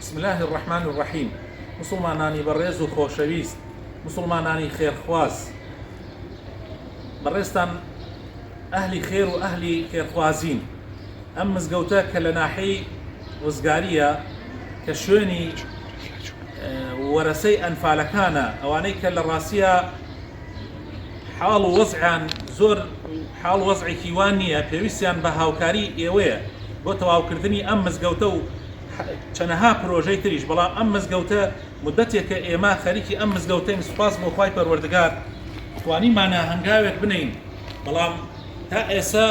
بسم اللە الرحمن الرحیم موسڵمانانی بەڕێز و خۆشەویست موسڵمانانی خێرخواز بەڕێزتان ئەهلی خێر و ئەهلی خێرخوازین ئەم مزگەوتە کە لە ناحەی ڕزگاریە کە شوێنی وەرەسەی ئەنفالەکانە ئەوانەی کە لە ڕاستیە حاڵ و وەزعیان زۆر حاڵ وەزعێکی وان نییە پێویستیان بە هاوکاری ئێوەیە بۆ تەواوکردنی ئەم مزگەوتە و چەنەها پرۆژەی تریش بەڵام ئەم مزگەوتە مدەتێکە ئێمە خەریکی ئەم مزگەوتەین سوپاس بۆ خوای پەروەردگار توانیمانە هەنگاوێک بنین بەڵام تا ئێسە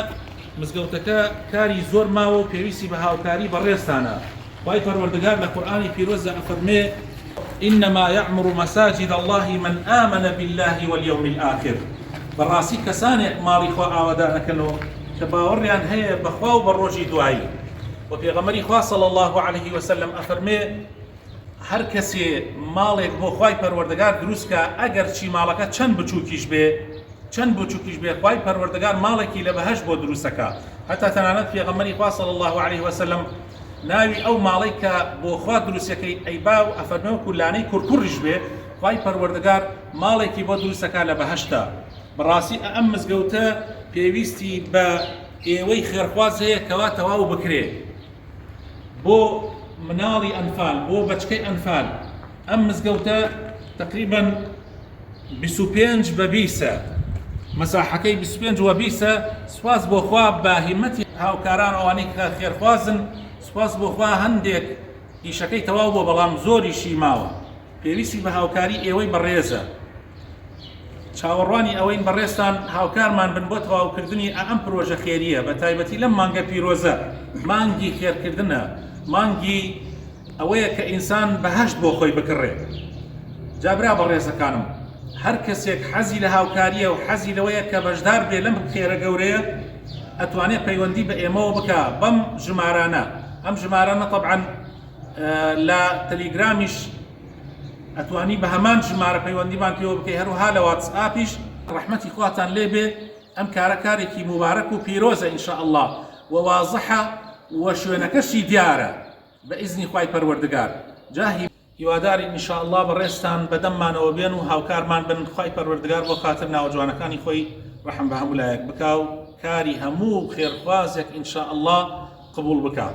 مزگەوتەکە کاری زۆر ماوە و پێویستی بە هاوکاری بەڕێزتانە خوای پەروەردگار لە قورئانی پیرۆزدا ئەفەرموێ، انما یعمر مساجد اللە من آمن باللە والیوم الاخر، بەڕاستی کەسانێک ماڵی خوا ئاوەدان ئەکەنەوە کە باوەڕیان هەیە بە خوا و بە ڕۆژی دوایی. وە پێغەمبەری خوا صلی اللە علیه وسلم ئەفەرموێ، هەر کەسێ ماڵێک بۆ خوای پەروەردگار دروست کا ئەگەرچی ماڵەکە چەند بچووکیش بێ، چەند بچوکیش بێ خوای پەروەردگار ماڵێکی لە بەهەشت بۆ دروستەکا هەتا تەنانەت پێغەمبەری خوا صلی اللە علیه وسلم ناوی ئەو ماڵەی کە بۆ خوا دروستەکەی ئەیبا و ئەفەرمێ وەکو لانەی کورکوڕیش بێ خوای پەروەردگار ماڵێکی بۆ دروستەکا لە بەهەشتا بەڕاستی ئەم مزگەوتە پێویستی بە ئێوەی خێرخواز هەیە کەوا تەواو بکرێ بۆ مناڵی ئەنفال بۆ بەچکەی ئەنفال ئەم مزگەوتە تقریبا 25 بە بیسە مەساحەکەی 25 وە بیسە سوپاس بۆ خوا بە هیمەتی هاوکاران ئەوانەی کە خێرخوازن سوپاس بۆ خوا هەندێک ئیشەکەی تەواو بۆ بەڵام زۆریشی ماوە پێویستی بە هاوکاری ئێوەی بەڕێزە چاوەڕوانی ئەوەین بەڕێزتان هاوکارمان بن بۆ تەواوکردنی ئەم پرۆژە خێرییە بە تایبەتی لەم مانگە پیرۆزە مانگی خێرکردنە مانگی ئەوەیە کە ئینسان بەهەشت بۆ خۆی بکڕێ جا برا بەڕێزەکانم هەر کەسێک حەزی لە هاوکاریە و حەزی لەوەیە کە بەشدار بێ لەم خێرە گەورەیە ئەتوانێت پەیوەندی بە ئێمەوە بکە بەم ژمارانە ئەم ژمارانە طبعا لە تەلیگرامیش ئەتوانی بە هەمان ژمارە پەیوەندیمان پێوە بکەی هەروەها لە واتسئاپیش ڕەحمەتی خواتان لێ بێ ئەم کارە کارێکی موبارەک و پیرۆزە ان شاء اللە و وازحە و شوێنەکەشی دیارە بە ئیزنی خوای پەروەردگار جا هیوادارین ان شاء اللە بەڕێزتان بەدەممانەوە بێن و هاوکارمان بن خوای پەروەردگار بۆ خاتر ناوە جوانەکانی خۆی ڕەحم بە هەموو لایەک بکا و کاری هەموو خێرخوازێک ان شاء اللە قبوڵ بکا.